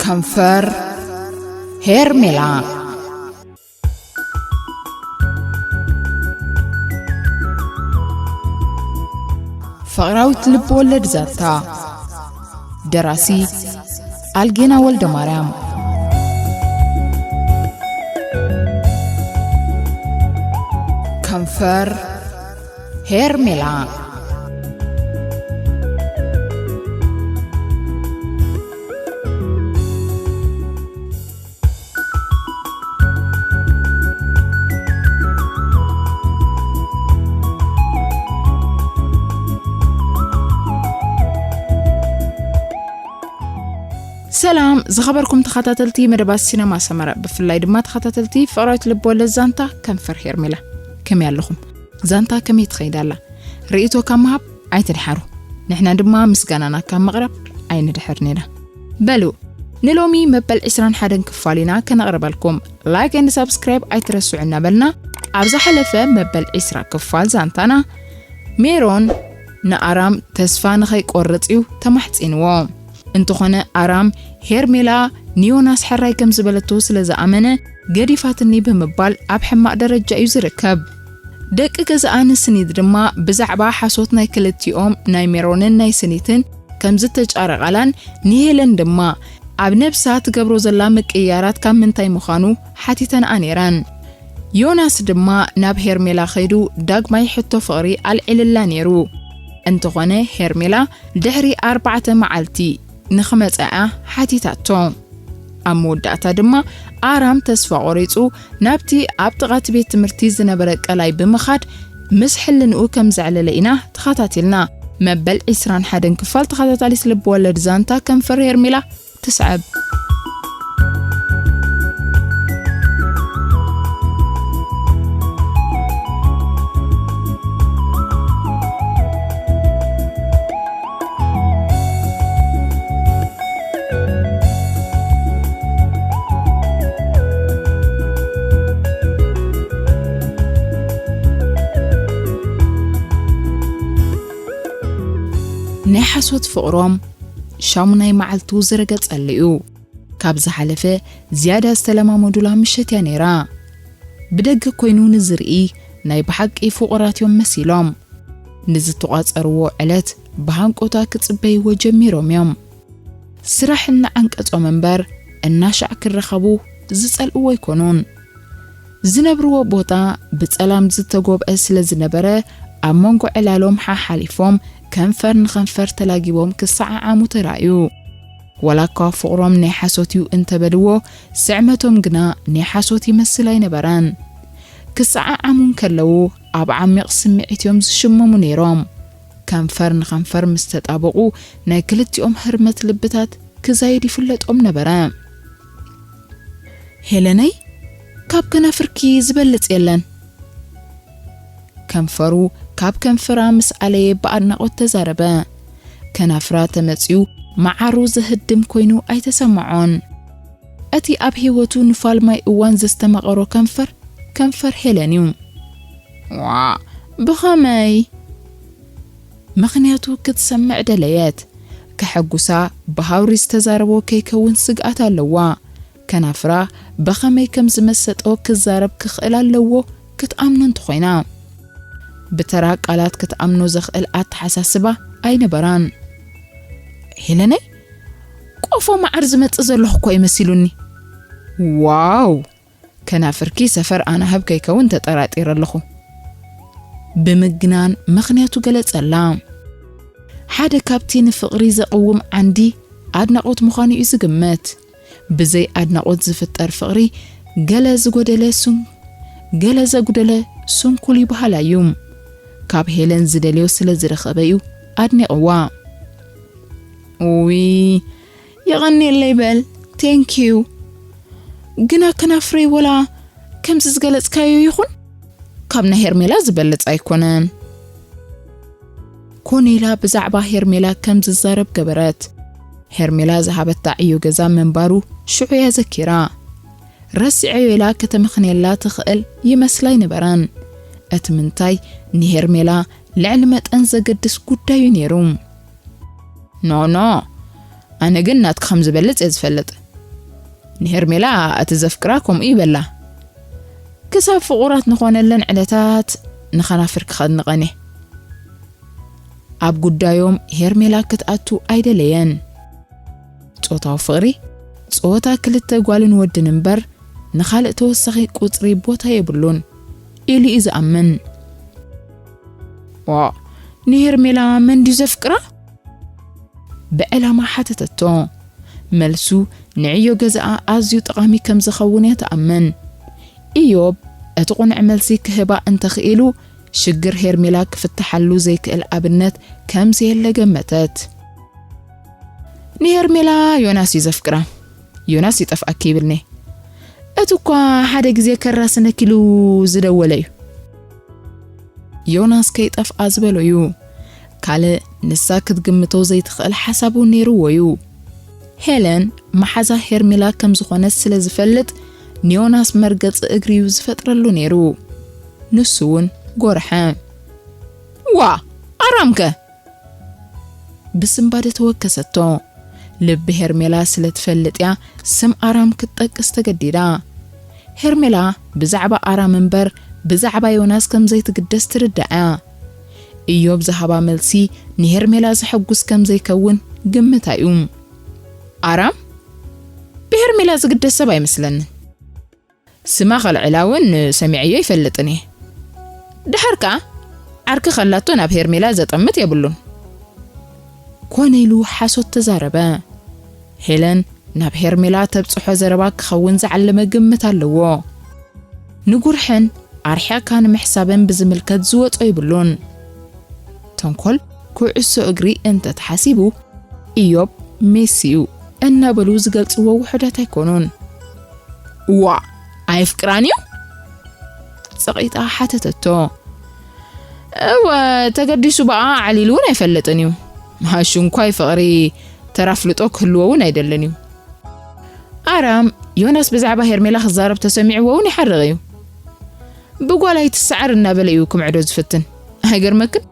ከንፈር ሄርሜላ። ፍቕራዊት ልብ ወለድ ዛንታ። ደራሲ ኣልጌና ወልደ ማርያም። ከንፈር ሄርሜላ። ሰላም ዝኸበርኩም ተኸታተልቲ መደባት ሲነማ ሰመረ፣ ብፍላይ ድማ ተኸታተልቲ ፍቕራዊት ልብ ወለድ ዛንታ ከንፈር ሄርሜላ። ከመይ ኣለኹም? ዛንታ ከመይ ትኸይድ ኣላ? ርእይቶ ካብ ምሃብ ኣይትድሓሩ። ንሕና ድማ ምስጋናና ካብ ምቕራብ ኣይንድሕር ኔና። በሉ፣ ንሎሚ መበል ዕስራን ሓደን ክፋል ኢና ከነቕርበልኩም። ላይክ ኤንድ ሳብስክራይብ ኣይትረስዑ እናበልና፣ ኣብ ዝሓለፈ መበል ዕስራ ክፋል ዛንታና፣ ሜሮን ንኣራም ተስፋ ንኸይቆርጽ እዩ ተማሕጺንዎ። እንተኾነ ኣራም፣ ሄርሜላ ንዮናስ ሕራይ ከም ዝበለቶ ስለ ዝኣመነ፣ ገዲፋትኒ ብምባል ኣብ ሕማቕ ደረጃ እዩ ዝርከብ። ደቂ ገዛኣ ንስኒት ድማ ብዛዕባ ሓሶት ናይ ክልቲኦም፣ ናይ ሜሮንን ናይ ስኒትን፣ ከም ዝተጫረቓላን ንሄለን ድማ ኣብ ነብሳ ትገብሮ ዘላ ምቅይያራት ካብ ምንታይ ምዃኑ ሓቲተንኣ ነይረን። ዮናስ ድማ ናብ ሄርሜላ ከይዱ ዳግማይ ሕቶ ፍቕሪ ኣልዒልላ ነይሩ። እንተኾነ ሄርሜላ ድሕሪ ኣርባዕተ መዓልቲ ንኽመጻ እያ ሓቲታቶ። ኣብ መወዳእታ ድማ ኣራም ተስፋ ቆሪጹ ናብቲ ኣብ ጥቓ እቲ ቤት ትምህርቲ ዝነበረ ቀላይ ብምኻድ ምስ ሕልንኡ ከም ዘዕለለ ኢና ተኸታቲልና። መበል ዕስራን ሓደን ክፋል ተኸታታሊት ልብ ወለድ ዛንታ ከንፈር ሄርሜላ ትስዕብ። ናይ ሓሶት ፍቕሮም ሻሙናይ መዓልቱ ዝረገጸሉ እዩ። ካብ ዝሓለፈ ዝያዳ ዝተለማመዱላ ምሸት እያ ነይራ። ብደገ ኮይኑ ንዝርኢ ናይ ብሓቂ ፍቑራት እዮም መሲሎም። ንዝተቋጸርዎ ዕለት ብሃንቆታ ክጽበይዎ ጀሚሮም እዮም። ስራሕ እናዓንቀጾም እምበር እናሻዕ ክረኸቡ ዝጸልእዎ ኣይኮኑን። ዝነብርዎ ቦታ ብጸላም ዝተጎብአ ስለ ዝነበረ፣ ኣብ መንጎ ዕላሎም ሓሓሊፎም ከንፈር ንኸንፈር ተላጊቦም ክሰዓዓሙ ተራእዩ። ዋላ እኳ ፍቕሮም ናይ ሓሶት እዩ እንተበልዎ፣ ስዕመቶም ግና ናይ ሓሶት ይመስል ኣይነበረን። ክሰዓዓሙ እንከለዉ ኣብ ዓሚቕ ስምዒት እዮም ዝሽመሙ ነይሮም። ከንፈር ንኸንፈር ምስ ተጣበቑ፣ ናይ ክልቲኦም ህርመት ልብታት ክዛይድ ይፍለጦም ነበረ። ሄለነይ፣ ካብ ከናፍርኪ ዝበልጽ የለን። ከንፈሩ ካብ ከንፈራ ምስ ኣለየ ብኣድናቖት ተዛረበ። ከናፍራ ተመጽዩ መዓሩ ዘህድም ኮይኑ ኣይተሰምዖን። እቲ ኣብ ህይወቱ ንፋልማይ እዋን ዘስተማቐሮ ከንፈር፣ ከንፈር ሄለን እዩ። ዋ፣ ብኸመይ? ምኽንያቱ ክትሰምዕ ደለየት። ከሐጉሳ ብሃውሪ ዝተዛረቦ ከይከውን ስግኣት ኣለዋ። ከናፍራ ብኸመይ ከም ዝመሰጦ ክዛረብ ክኽእል ኣለዎ ክትኣምኖ እንተኾይና። ብተራ ቃላት ክትኣምኖ ዘኽእል ኣተሓሳስባ ኣይነበራን። ሄለነይ፣ ቆፎ መዓር ዝመጽእ ዘለኹ እኮ እዩ መሲሉኒ። ዋው! ከናፍርኪ ሰፈር ኣናህብ ከይከውን ተጠራጢረ ኣለኹ። ብምግናን ምኽንያቱ ገለጸላ። ሓደ ካብቲ ንፍቕሪ ዘቕውም ዓንዲ ኣድናቖት ምዃኑ እዩ ዝግመት። ብዘይ ኣድናቖት ዝፍጠር ፍቕሪ ገለ ዝጎደለ ስን-፣ ገለ ዘጉደለ ስንኩል ይበሃል እዩ። ካብ ሄለን ዝደልዮ ስለ ዝረኸበ እዩ ኣድኒቕዋ። ኡይ፣ የቐንየለይ በል፣ ቴንኪዩ። ግና ከናፍረይ ወላ ከምዚ ዝገለጽካዮ ይኹን፣ ካብ ናይ ሄርሜላ ዝበልጽ ኣይኮነን። ኮነ ኢላ ብዛዕባ ሄርሜላ ከም ዝዛረብ ገበረት። ሄርሜላ ዝሃበታ ዕዮ ገዛ ምንባሩ ሽዑ እያ ዘኪራ። ረሲዐዮ ኢላ ከተመኽንየላ ትኽእል ይመስላ ኣይነበረን። እቲ ምንታይ ንሄርሜላ ልዕሊ መጠን ዘገድስ ጉዳይ እዩ ነይሩ። ኖ፣ ኖ፣ ኣነ ግን ናትኪ ከም ዝበልጽ እየ ዝፈልጥ። ንሄርሜላ እቲ ዘፍቅራ ከምኡ ይበላ። ክሳብ ፍቑራት ንኾነለን ዕለታት ንኸናፍር ክኸድንቐን እየ። ኣብ ጉዳዮም ሄርሜላ ክትኣቱ ኣይደለየን። ጾታዊ ፍቕሪ፣ ጾታ ክልተ ጓልን ወድን እምበር፣ ንኻልእ ተወሳኺ ቁጽሪ ቦታ የብሉን ኢሉ እዩ ዝኣምን። ዋ፣ ንሄርሜላ መን ድዩ ዘፍቅራ? ብዕላማ ሓተተቶ። መልሱ ንዕዮ ገዛኣ ኣዝዩ ጠቓሚ ከም ዝኸውን እያ ትኣምን። ኢዮብ እቲ ቁኑዕ መልሲ ክህባ እንተኽኢሉ፣ ሽግር ሄርሜላ ክፍትሓሉ ዘይክእል ኣብነት ከም ዘየለ ገመተት። ንሄርሜላ ዮናስ እዩ ዘፍቅራ። ዮናስ ይጠፍኣኪ ይብልኒ። እቲ እኳ ሓደ ግዜ ከራስነኪ ኢሉ ዝደወለ እዩ። ዮናስ ከይጠፍኣ ዝበሎ እዩ። ካልእ ንሳ ክትግምቶ ዘይትኽእል ሓሳብ እውን ነይርዎ እዩ። ሄለን መሓዛ ሄርሜላ ከም ዝኾነት ስለ ዝፈልጥ፣ ንዮናስ መርገጺ እግሪ እዩ ዝፈጥረሉ ነይሩ። ንሱ እውን ጎርሐ። ዋ፣ ኣራምከ? ብስንባደ ተወከሰቶ። ልቢ ሄርሜላ ስለ ትፈልጥ እያ ስም ኣራም ክትጠቅስ ተገዲዳ። ሄርሜላ ብዛዕባ ኣራም እምበር ብዛዕባ ዮናስ ከም ዘይትግደስ ትርዳእ እያ። ኢዮብ ዝሃባ መልሲ ንሄርሜላ ዘሐጉስ ከም ዘይከውን ግምታ እዩ። ኣራም? ብሄርሜላ ዝግደስ ሰብ ኣይመስለንን። ስማ ከልዕላ እውን ሰሚዐዮ ይፈልጥን እየ። ድሓር ከኣ ዓርኪ ከላቶ ናብ ሄርሜላ ዘጠምት የብሉን። ኮነ ኢሉ ሓሶት ተዛረበ። ሄለን ናብ ሄርሜላ ተብጽሖ ዘረባ ክኸውን ዝዓለመ ግምት ኣለዎ። ንጉርሕን ኣርሒቕካ ንምሕሳብን ብዝምልከት ዝወጾ የብሉን። ተንኮል ኩዕሶ እግሪ እንተተሓሲቡ፣ ኢዮብ ሜሲ እዩ እናበሉ ዝገልጽዎ ውሑዳት ኣይኮኑን። እዋ፣ ኣየፍቅራን እዩ? ጸቒጣ ሓተተቶ። እወ፣ ተገዲሱ ብኣ ዓሊሉ እውን ኣይፈልጥን እዩ። ሽንኳይ ፍቕሪ ተራ ኣፍልጦ ክህልዎ እውን ኣይደልን እዩ። ኣራም፣ ዮናስ ብዛዕባ ሄርሜላ ክዛረብ ተሰሚዕዎ እውን ይሓርቕ እዩ። ብጓል ኣይትሰዓር እናበለ እዩ ክምዕዶ ዝፍትን። ኣይገርመክን?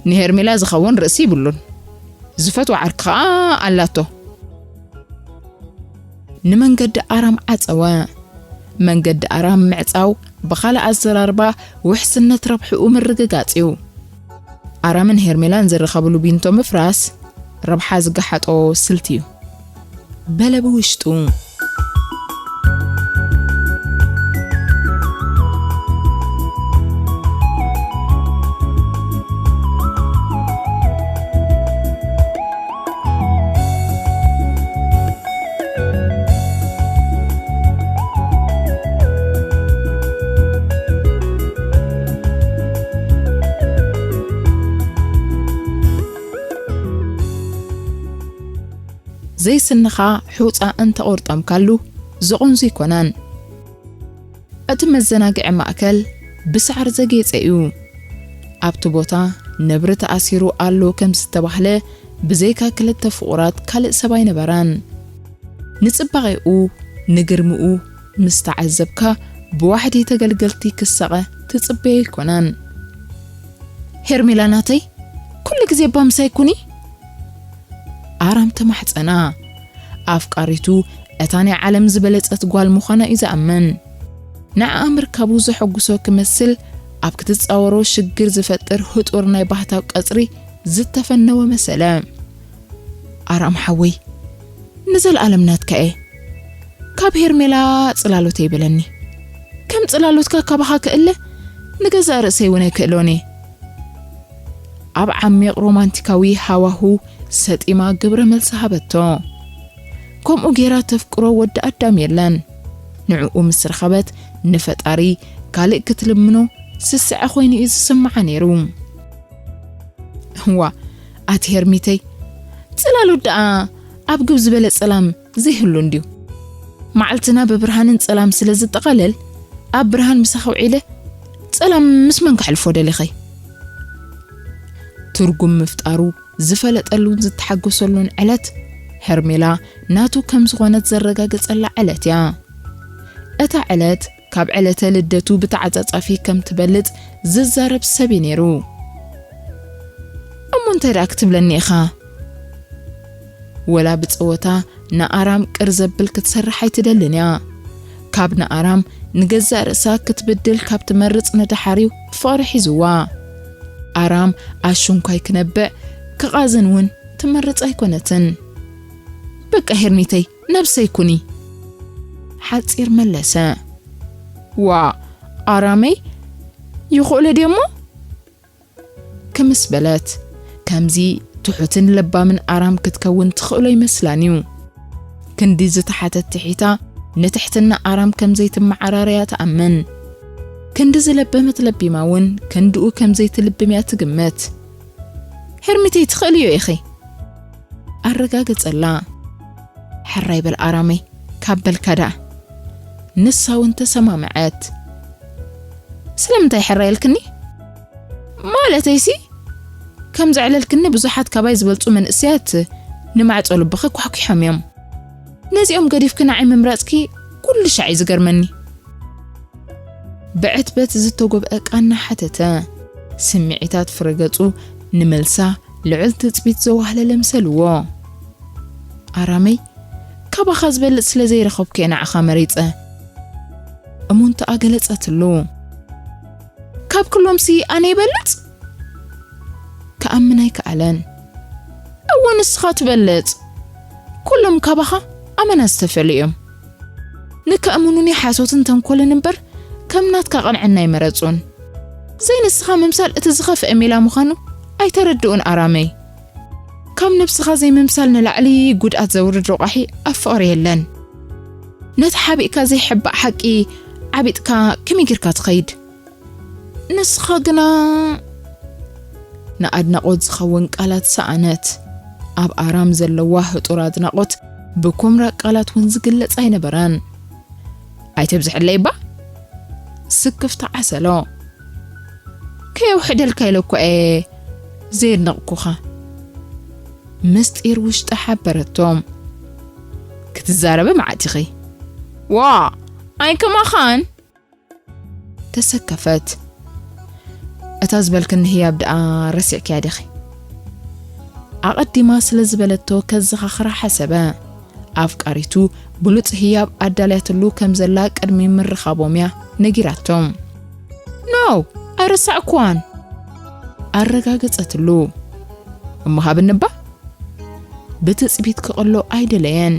ንሄርሜላ ዝኸውን ርእሲ ይብሉን። ዝፈትዋ ዓርኪ ኸኣ ኣላቶ። ንመንገዲ ኣራም ዓጸወ። መንገዲ ኣራም ምዕጻው ብኻልእ ኣዘራርባ ውሕስነት ረብሕኡ ምርግጋጽ እዩ። ኣራምን ሄርሜላን ዝራኸብሉ ቢንቶ ምፍራስ ረብሓ ዝገሓጦ ስልቲ እዩ። በለ ብውሽጡ። ዘይስንኻ ሑጻ እንተቖርጠምካሉ ዝቑንዙ ኣይኮነን። እቲ መዘናግዒ ማእከል ብሳዕሪ ዘጌጸ እዩ። ኣብቲ ቦታ ነብሪ ተኣሲሩ ኣሎ ከም ዝተባህለ ብዘይካ ክልተ ፍቑራት ካልእ ሰብ ኣይነበረን። ንጽባቐኡ፣ ንግርምኡ ምስ ተዓዘብካ ብዋሕዲ ተገልገልቲ ክሳቐ ትጽበዮ ኣይኮነን። ሄርሜላ ናተይ፣ ኩሉ ግዜ እባ ምሳይ ኩኒ። ኣራም ተማሕጸና። ኣፍቃሪቱ እታ ናይ ዓለም ዝበለጸት ጓል ምዃና እዩ ዝኣምን። ንዓኣ ምርካቡ ዘሐጉሶ ክመስል፣ ኣብ ክትጻወሮ ሽግር ዝፈጥር ህጡር ናይ ባህታ ቀጽሪ ዝተፈነወ መሰለ። ኣራም ሓወይ፣ ንዘለኣለም ናትካ እየ። ካብ ሄርሜላ ጽላሎተይ በለኒ። ከም ጽላሎትካ ካባኻ ክእለ ንገዛእ ርእሰይ እውን ኣይክእሎን እየ። ኣብ ዓሚቕ ሮማንቲካዊ ሃዋሁ ሰጢማ ግብረ መልሲ ሃበቶ። ከምኡ ጌራ ተፍቅሮ ወዲ ኣዳም የለን። ንዕኡ ምስ ረኸበት ንፈጣሪ ካልእ ክትልምኖ ስስዐ ኮይኑ እዩ ዝስምዓ ነይሩ። እዋ፣ ኣቲ ሄርሚተይ፣ ጽላሎት ደኣ ኣብ ግብ ዝበለ ጸላም ዘይህሉ እንድዩ። መዓልትና ብብርሃንን ጸላም ስለ ዝጠቓለል፣ ኣብ ብርሃን ምሳኺ ውዒለ ጸላም ምስ መን ከሕልፎ ደሊኺ? ትርጉም ምፍጣሩ ዝፈለጠሉን ዝተሓጎሰሉን ዕለት፣ ሄርሜላ ናቱ ከም ዝኾነት ዘረጋገጸላ ዕለት እያ። እታ ዕለት ካብ ዕለተ ልደቱ ብተዓጻጻፊ ከም ትበልጽ ዝዛረብ ሰብ እዩ ነይሩ። እሞ እንታይ ደኣ ክትብለኒ ኢኻ? ወላ ብጸወታ ንኣራም ቅር ዘብል ክትሰርሕ ኣይትደልን እያ። ካብ ንኣራም ንገዛእ ርእሳ ክትብድል ካብ ትመርጽ ንደሓሪው ፍቕሪ ሒዝዋ። ኣራም ኣሽንኳይ ክነብዕ ክቓዝን እውን ትመርጽ ኣይኮነትን። "በቃ ሄርሚተይ፣ ነብሰይ ኩኒ!" ሓጺር መለሰ። "ዋ፣ ኣራመይ ይኽእሎ ድዮሞ?" ክምስ በለት። ከምዚ ትሑትን ለባምን ኣራም ክትከውን ትኽእሎ ይመስላን እዩ። ክንዲ ዝተሓተት ትሒታ ንትሕትና ኣራም ከም ዘይትመዓራረያ ትኣምን። ክንዲ ዝለበመት ለቢማ እውን ክንድኡ ከም ዘይትልብም እያ ትግምት። "ሄርሚተይ ትኽእልዮ ኢኺ!" ኣረጋገጸላ። "ሕራይ በል ኣራመይ፣ ካብ በልካ ደኣ!" ንሳ እውን ተሰማምዐት። "ስለምንታይ ሕራይ ኢልክኒ?" "ማለተይሲ፣ ከም ዘዕለልክኒ ብዙሓት ካባይ ዝበልጹ መንእሰያት ንማዕጾ ልብኺ ኳሕኲሖም እዮም። ነዚኦም ገዲፍኪ ንዓይ ምምራጽኪ ኩሉ ሻዕ እዩ ዝገርመኒ።" ብዕትበት ዝተጎብአ ቃና ሓተተ። ስምዒታት ፍረገጹ ንመልሳ ልዑል ትጽቢት ዘዋህለለ ምሰልዎ። "ኣራመይ፣ ካባኻ ዝበልጽ ስለ ዘይረኸብኩ እየ ንዓኻ መሪጸ።" እሙንታ ኣገለጸትሉ። "ካብ ኩሎምሲ ኣነ ይበልጽ?" ክኣምን ኣይከኣለን። "እወ፣ ንስኻ ትበልጽ። ኩሎም ካባኻ ኣመና ዝተፈልዩ እዮም። ንከእምኑኒ ሓሶትን ተንኮልን እምበር ከም ናትካ ቅንዕና ኣይመረጹን። ዘይንስኻ ምምሳል እቲ ዝኸፍአ ሜላ ምዃኑ ኣይተረድኡን ኣራመይ። ካብ ነብስኻ ዘይምምሳል ንላዕሊ ጉድኣት ዘውርድ ረቋሒ ኣብ ፍቕሪ የለን። ነቲ ሓቢእካ ዘይሕባእ ሓቂ ዓቢጥካ ከመይ ጌርካ ትኸይድ? ንስኻ ግና" ንኣድናቖት ዝኸውን ቃላት ሰኣነት። ኣብ ኣራም ዘለዋ ህጡር ኣድናቖት ብኩምራ ቃላት እውን ዝግለጽ ኣይነበረን። "ኣይተብዝሐለይ እባ!" ስክፍታ ዓሰሎ። "ከየውሕደልካ ኢለ እኮ እየ ዘየድነቕኩኻ።" ምስጢር ውሽጢ ሓበረቶ። "ክትዛረቢ መዓት ኢኺ!" "ዋ፣ ኣይከማኻን!" ተሰከፈት። "እታ ዝበልክኒ ህያብ ደኣ ረሲዕክያ ዲኺ?" ኣቐዲማ ስለ ዝበለቶ ከዘኻኽራ ሓሰበ። ኣፍቃሪቱ ብሉጽ ህያብ ኣዳልያትሉ ከም ዘላ ቅድሚ ምርኻቦም እያ ነጊራቶ። "ኖ፣ ኣይረሳዕኩዋን!" ኣረጋገጸትሉ። "እሞ ሃብኒ እባ!" ብትጽቢት ክቕሎ ኣይደለየን።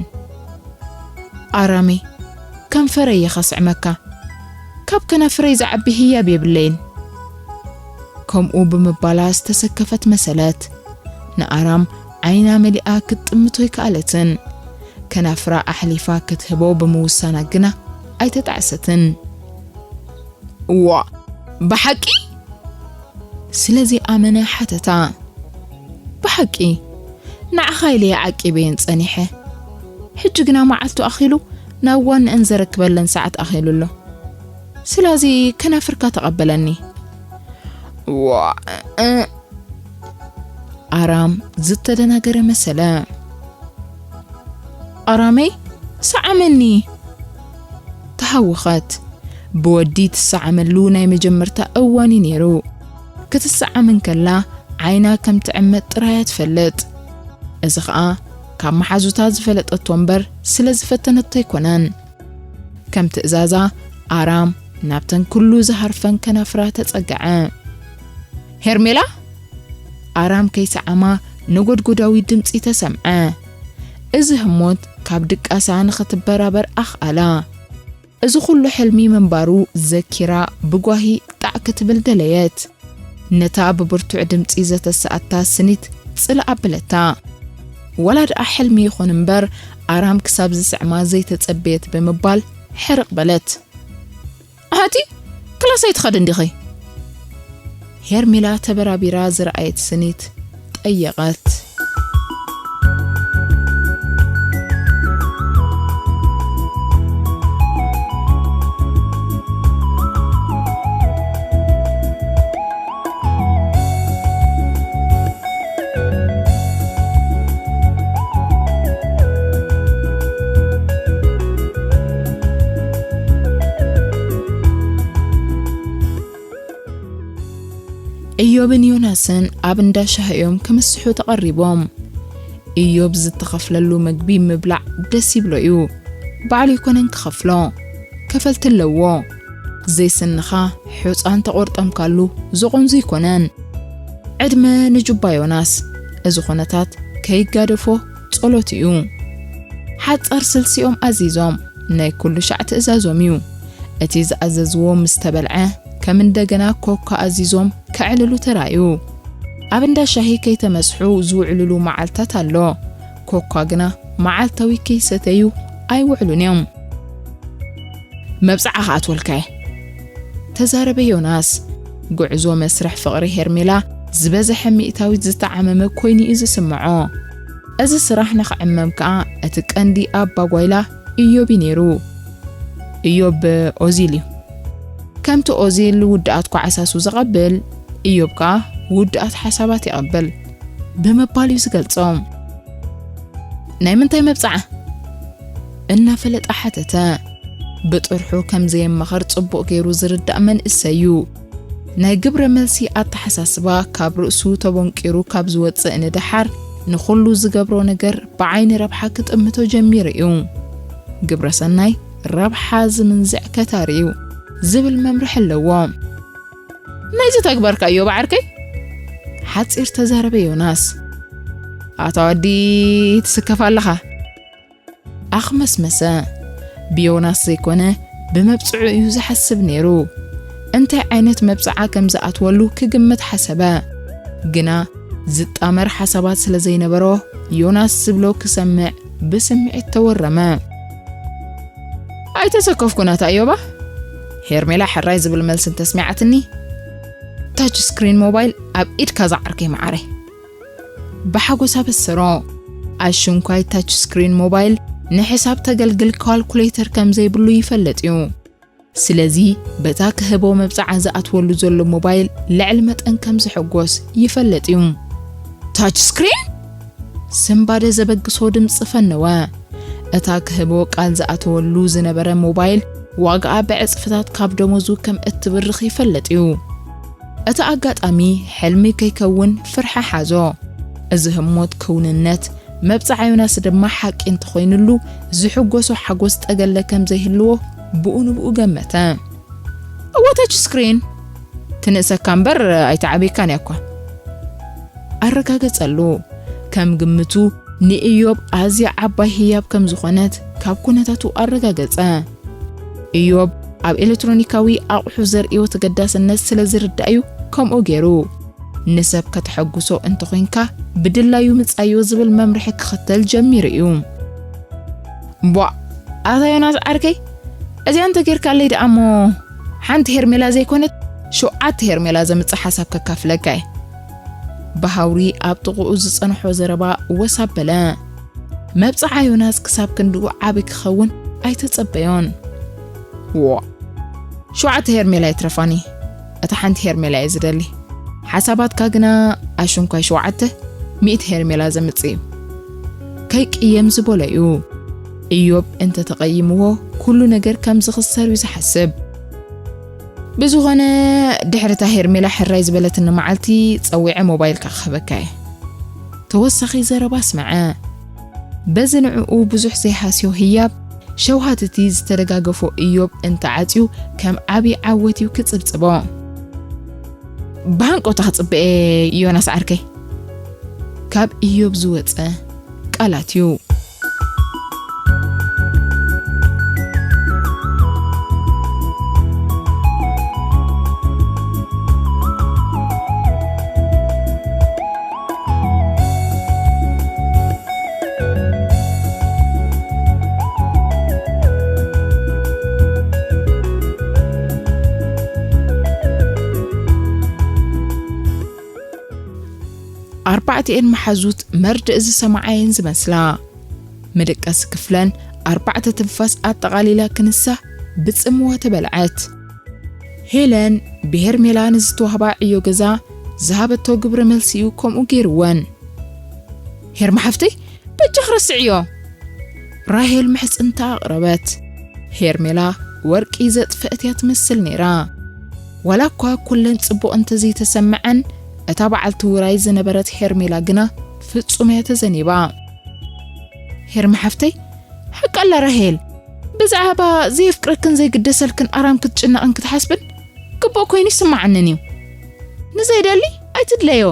"ኣራሚ፣ ከንፈረይ እየ ከስዕመካ። ካብ ከናፍረይ ዝዓቢ ህያብ የብለይን።" ከምኡ ብምባላ ዝተሰከፈት መሰለት። ንኣራም ዓይና መሊኣ ክትጥምቶ ኣይከኣለትን። ከናፍራ ኣሕሊፋ ክትህቦ ብምውሳና ግና ኣይተጣዕሰትን። "እዋ፣ ብሓቂ?" ስለ ዘይኣመነ ሓተታ። "ብሓቂ፣ ንዓኻ ኢለ እየ ዓቂበየን ጸኒሐ። ሕጂ ግና መዓልቱ ኣኺሉ ናብ ዋንአን ዘረክበለን ሰዓት ኣኺሉ ኣሎ። ስለዚ ከናፍርካ ተቐበለኒ።" "እዋ፣ እ-" ኣራም ዝተደናገረ መሰለ። "ኣራመይ፣ ሰዓመኒ!" ተሃወኸት። ብወዲ ትሰዓመሉ ናይ መጀመርታ እዋን እዩ ነይሩ። ክትሰዓም እንከላ ዓይና ከም ትዕመት ጥራይ እያ ትፈልጥ። እዚ ኸኣ ካብ መሓዙታ ዝፈለጠቶ እምበር ስለ ዝፈተነቶ ኣይኮነን። ከም ትእዛዛ ኣራም ናብተን ኩሉ ዝሃርፈን ከናፍራ ተጸግዐ። "ሄርሜላ?" ኣራም ከይሰዓማ ነጎድጎዳዊ ድምጺ ተሰምዐ። እዚ ህሞት ካብ ድቃሳ ንኽትበራበር ኣኽኣላ። እዚ ኹሉ ሕልሚ ምንባሩ ዘኪራ ብጓሂ ጣዕ ክትብል ደለየት። ነታ ብብርቱዕ ድምጺ ዘተሰኣታ ስኒት ጽልእ ኣበለታ። ወላ ደኣ ሕልሚ ይኹን እምበር ኣራም ክሳብ ዝስዕማ ዘይተጸበየት ብምባል ሕርቕ በለት። "ኣቲ ክላስ ኣይትኸድን ዲኺ?" ሄርሜላ ተበራቢራ ዝረኣየት ስኒት ጠየቐት። እዮብን ዮናስን ኣብ እንዳ ሻሂ እዮም ክምስሑ ተቐሪቦም። እዮብ ዝተኸፍለሉ መግቢ ምብላዕ ደስ ይብሎ እዩ። ባዕሉ ኣይኮነን ክኸፍሎ፣ ከፈልቲ ኣለዎ። ዘይስንኻ ሑፃ እንተቖርጠምካሉ ዝቖንዙ ኣይኮነን። ዕድመ ንጁባ ዮናስ። እዚ ኩነታት ከይጋደፎ ጸሎት እዩ። ሓጻር ስልሲኦም ኣዚዞም ናይ ኩሉ ሻዕ ትእዛዞም እዩ። እቲ ዝኣዘዝዎ ምስ ተበልዐ ከም እንደገና ኮካ ኣዚዞም ከዕልሉ ተራእዩ። ኣብ እንዳ ሻሂ ከይተመስሑ ዝውዕልሉ መዓልታት ኣሎ። ኮካ ግና መዓልታዊ ከይሰተዩ ኣይውዕሉን እዮም። መብጽዓ ክኣትወልካ እየ፣ ተዛረበ ዮናስ። ጉዕዞ መስርሕ ፍቕሪ ሄርሜላ ዝበዝሐ ሚእታዊት ዝተዓመመ ኮይኑ እዩ ዝስምዖ። እዚ ስራሕ ንኽዕመም ከኣ እቲ ቀንዲ ኣባጓይላ እዮብ እዩ ነይሩ። እዮብ ኦዚል እዩ። ከምቲ ኦዚል ውድኣት ኳዕሳሱ ዘቐብል፣ እዮብ ከኣ ውድኣት ሓሳባት ይቐብል ብምባል እዩ ዝገልጾም። ናይ ምንታይ መብጽዓ? እናፈለጠ ሓተተ። ብጥርሑ ከም ዘየማኸር ጽቡቕ ገይሩ ዝርዳእ መንእሰይ እዩ። ናይ ግብረ መልሲ ኣተሓሳስባ ካብ ርእሱ ተቦንቂሩ ካብ ዝወጽእ ንደሓር፣ ንኹሉ ዝገብሮ ነገር ብዓይኒ ረብሓ ክጥምቶ ጀሚሩ እዩ። ግብረ ሰናይ ረብሓ ዝምንዝዕ ከታሪ እዩ ዝብል መምርሒ ኣለዎ። ናይዚ ተግባርካ እዮብ ዓርከይ? ሓጺር ተዛረበ ዮናስ። ኣታ ወዲ ትስከፍ ኣለኻ። ኣኽመስመሰ። ብዮናስ ዘይኮነ ብመብጽዑ እዩ ዝሓስብ ነይሩ። እንታይ ዓይነት መብጽዓ ከም ዝኣትወሉ ክግምት ሓሰበ። ግና ዝጣመር ሓሳባት ስለ ዘይነበሮ ዮናስ ዝብሎ ክሰምዕ ብስምዒት ተወረመ። ኣይተሰከፍኩን ኣታ እዮባ። ሄርሜላ ሕራይ ዝብል መልሲ እንተስሚዓትኒ፣ ታች ስክሪን ሞባይል ኣብ ኢድካ ዝዓርከይ መዓረይ። ብሓጎስ ኣበሰሮ። ኣሽንኳይ ታች ስክሪን ሞባይል ንሕሳብ ተገልግል ካልኩሌተር ከም ዘይብሉ ይፈልጥ እዩ። ስለዚ በታ ክህቦ መብጽዓ ዝኣትወሉ ዘሎ ሞባይል ልዕሊ መጠን ከም ዝሕጎስ ይፈልጥ እዩ። ታች ስክሪን? ስንባደ ዘበግሶ ድምጺ ፈነወ። እታ ክህቦ ቃል ዝኣተወሉ ዝነበረ ሞባይል ዋጋኣ ብዕጽፍታት ካብ ደሞዙ ከም እትብርኽ ይፈልጥ እዩ። እቲ ኣጋጣሚ ሕልሚ ከይከውን ፍርሒ ሓዞ። እዚ ህሞት ክውንነት፣ መብጽዓ ዮናስ ድማ ሓቂ እንተኾይኑሉ፣ ዝሕጎሶ ሓጎስ ጠገለ ከም ዘይህልዎ ብኡ ንብኡ ገመተ። እወ፣ ታች ስክሪን ትንእሰካ እምበር ኣይትዓብየካን እያ እኳ። ኣረጋገጸሉ። ከም ግምቱ ንኢዮብ ኣዝያ ዓባይ ህያብ ከም ዝኾነት ካብ ኩነታቱ ኣረጋገጸ። ኢዮብ ኣብ ኤሌክትሮኒካዊ ኣቑሑ ዘርእዮ ተገዳስነት ስለ ዝርዳእ'ዩ ከምኡ ገይሩ። ንሰብ ከተሐጉሶ እንተኾይንካ ብድላዩ ምጻዮ ዝብል መምርሒ ክኽተል ጀሚሩ እዩ። ቧእ፣ ኣታ ዮናስ ዓርከይ፣ እዚኣ እንተጌርካለይ ደኣ እሞ ሓንቲ ሄርሜላ ዘይኮነት ሸውዓተ ሄርሜላ ዘምጽእ ሓሳብ ከካፍለካ እየ። ብሃውሪ ኣብ ጥቕኡ ዝጸንሖ ዘረባ ወስ ኣበለ። መብጽዓ ዮናስ ክሳብ ክንድኡ ዓቢ ክኸውን ኣይተጸበዮን። ዎ፣ ሸውዓተ ሄርሜላ ይትረፋኒ፣ እታ ሓንቲ ሄርሜላ እየ ዝደሊ። ሓሳባትካ ግና ኣሽንኳይ ሸውዓተ፣ ሚእቲ ሄርሜላ ዘምጽእ እዩ። ከይቅየም ዝበሎ እዩ። ኢዮብ እንተተቐይምዎ ኩሉ ነገር ከም ዝኽሰር እዩ ዝሓስብ። ብዝኾነ ድሕሪ እታ ሄርሜላ ሕራይ ዝበለትኒ መዓልቲ ጸዊዐ ሞባይልካ ክህበካ እየ። ተወሳኺ ዘረባ ኣስመዐ። በዚ ንዕኡ ብዙሕ ዘይሃስዮ ህያብ፣ ሸውሃትቲ ዝተደጋገፎ ኢዮብ እንተዓጽዩ ከም ዓቢ ዓወት እዩ ክጽብጽቦ። ብሃንቀውታ ክጽበ እየ ዮናስ ዓርከይ። ካብ ኢዮብ ዝወጸ ቃላት እዩ። ኣርባዕቲኤን መሓዙት መርድእ ዝሰማዓየን ዝመስላ። መደቀሲ ክፍለን ኣርባዕተ ትንፋስ ኣጠቓሊላ ክንሳ ብጽምዋ ተበልዐት። ሄለን ብሄርሜላ ንዝተዋህባ ዕዮ ገዛ ዝሃበቶ ግብረ መልሲ እዩ ከምኡ ገይርወን። ሄርማ ሓፍተይ፣ በጃኺ ረስዕዮ። ራሄል ምሕጽንታ ኣቕረበት። ሄርሜላ ወርቂ ዘጥፈአት እያ ትመስል ነይራ። ዋላ እኳ ኩለን ጽቡቕ እንተዘይተሰምዐን፣ እታ በዓልቲ ውራይ ዝነበረት ሄርሜላ ግና ፍጹም እያ ተዘኒባ። ሄርሚ ሓፍተይ፣ ሓቂ ኣላ ራሄል። ብዛዕባ ዘየፍቅረክን ዘይግደሰልክን ኣራም ክትጭነቕን ክትሓስብን ግቡእ ኮይኑ ይስምዓንን እዩ። ንዘይደሊ ኣይትድለዮ።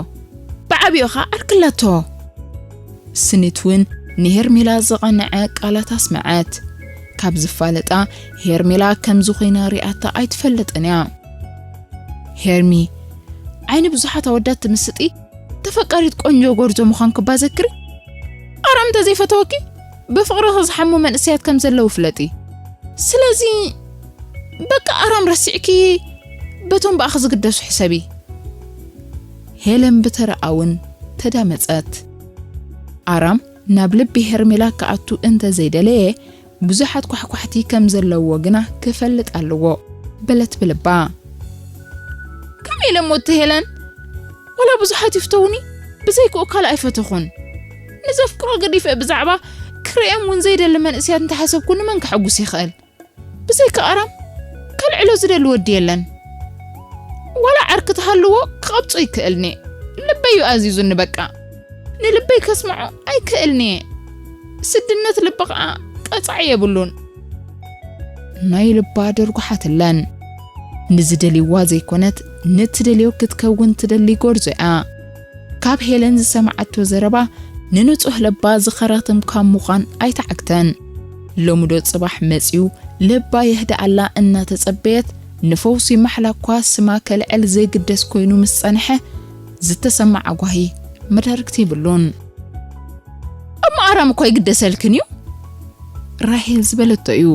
ብዓቢኡ ኸኣ ዓርክላቶ። ስኒት እውን ንሄርሜላ ዘቐንዐ ቃላት ኣስመዐት። ካብ ዝፋለጣ ሄርሜላ ከምዚ ኮይና ሪኣታ ኣይትፈልጥን እያ። ሄርሚ፣ ዓይኒ ብዙሓት ኣወዳት ትምስጢ፣ ተፈቃሪት ቆንጆ ጎርዞ ምዃንኪ እባ ዘክሪ። ኣራም እንተዘይፈተወኪ፣ ብፍቕርኺ ዝሓሙ መንእሰያት ከም ዘለዉ ፍለጢ። ስለዚ በቃ ኣራም ረሲዕኪ፣ በቶም ብኣኺ ዝግደሱ ሕሰቢ። ሄለን ብተረኣ እውን ተዳመጸት። ኣራም ናብ ልቢ ሄርሜላ ክኣቱ እንተዘይደለየ፣ ብዙሓት ኳሕኳሕቲ ከም ዘለዎ ግና ክፈልጥ ኣለዎ በለት ብልባ። ከመይ ኢለ እሞ እቲ ሄለን? ዋላ ብዙሓት ይፍተውኒ፣ ብዘይክኡ ካልእ ኣይፈተኹን። ንዘፍቅሮ ገዲፈ ብዛዕባ ክርእዮም እውን ዘይደሊ መንእሰያት እንተሓሰብኩ ንመን ከሐጉስ ይኽእል? ብዘይካ ኣራም ከልዕሎ ዝደሊ ወዲ የለን። ዋላ ዓርኪ ተሃልዎ ክቐብጾ ይክእልኒ። ልበይ እዩ ኣዚዙኒ በቃ። ንልበይ ከስምዖ ኣይክእልን'የ። ስድነት ልቢ ኸኣ ቀጻዒ የብሉን። ናይ ልባ ደርጉሓትለን። ንዝደልይዋ ዘይኮነት፣ ንትደልዮ ክትከውን ትደሊ ጎርዞ እያ። ካብ ሄለን ዝሰምዓቶ ዘረባ ንንጹህ ልባ ዝኸራትም ካብ ምዃን ኣይተዓግተን። ሎሚ ዶ ጽባሕ መጺኡ ልባ የህድኣላ እናተጸበየት፣ ንፈውሲ ማሕላ እኳ ስማ ከልዕል ዘይግደስ ኮይኑ ምስ ጸንሐ፣ ዝተሰማዓ ጓሂ መዳርግቲ የብሉን። እሞ ኣራም እኮ ይግደሰልክን እዩ። ራሄል ዝበለቶ እዩ።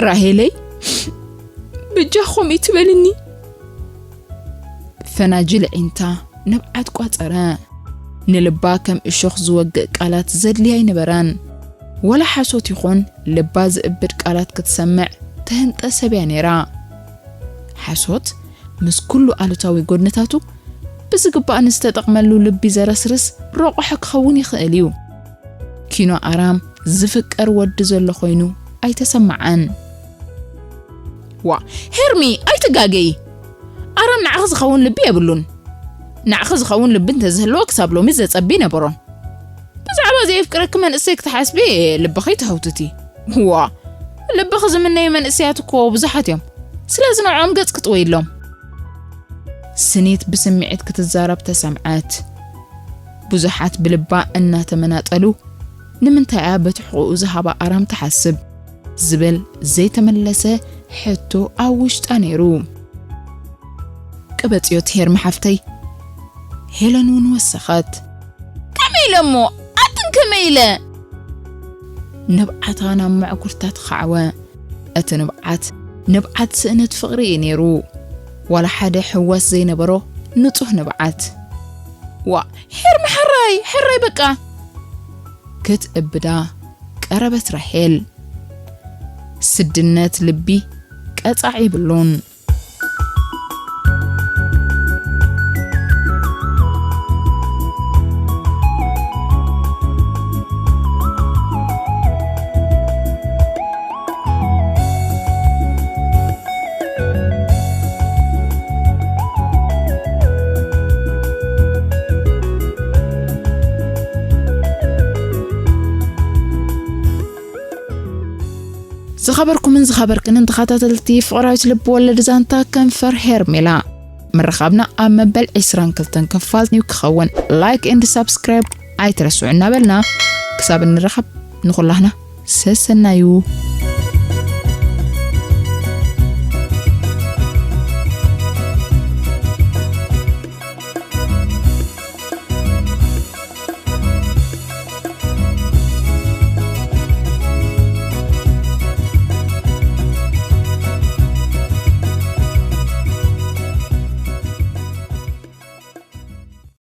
ራሄለይ፣ በጃ ከምኡ ትበልኒ። ፈናጅል ዒንታ ንብዓት ቋጸረ። ንልባ ከም እሾኽ ዝወግእ ቃላት ዘድልያ ኣይነበረን። ወላ ሓሶት ይኹን ልባ ዝእብድ ቃላት ክትሰምዕ ተህንጠ ሰብ እያ ነይራ። ሓሶት ምስ ኩሉ ኣሉታዊ ጎድንታቱ ብዝግባእ ንዝተጠቕመሉ ልቢ ዘረስርስ ረቑሐ ክኸውን ይኽእል እዩ። ኪኖ ኣራም ዝፍቀር ወዲ ዘሎ ኮይኑ ኣይተሰማዓን። ዋ፣ ሄርሚ፣ ኣይትጋገዪ። ኣራም ንዓኺ ዝኸውን ልቢ የብሉን። ንዓኺ ዝኸውን ልቢ እንተዝህልዎ ክሳብ ሎሚ ዘጸቢ ነበሮን። ብዛዕባ ዘየፍቅረኪ መንእሰይ ክትሓስቢ ልብኺ ተህውትቲ። ዋ፣ ልብኺ ዝምነዩ መንእሰያት እኮ ብዙሓት እዮም። ስለዚ ንዕኦም ገጽ ክትወይሎም። ስኒት ብስምዒት ክትዛረብ ተሰምዐት። ብዙሓት ብልባ እናተመናጠሉ፣ ንምንታይ እያ በቲ ሕቖኡ ዝሃባ ኣራም ትሓስብ? ዝብል ዘይተመለሰ ሕቶ ኣብ ውሽጣ ነይሩ። ቅበጽዮ ሄርሚ ሓፍተይ። ሄለን እውን ወሰኸት። ከመይ ኢለ እሞ? ኣትን ከመይ ኢለ? ንብዓታ ናብ መዕጉርታ ተኻዕወ። እቲ ንብዓት፣ ንብዓት ስእነት ፍቕሪ እዩ ነይሩ። ዋላ ሓደ ሕዋስ ዘይነበሮ ንጹህ ንብዓት። ዋ፣ ሄርሚ ሕራይ፣ ሕራይ በቃ። ክትእብዳ ቀረበት ራሄል። ስድነት ልቢ ቀጻዕ ይብሉን። ዝኸበርኩምን ዝኸበርክንን ተኸታተልቲ ፍቕራዊት ልቢ ወለድ ዛንታ ከንፈር ሄርሜላ፣ ምርኻብና ኣብ መበል ዕስራን ክልተን ክፋል እዩ ክኸውን። ላይክ ኤንድ ሳብስክራይብ ኣይትረስዑ እናበልና፣ ክሳብ እንራኸብ ንኹላህና ሰሰናዩ።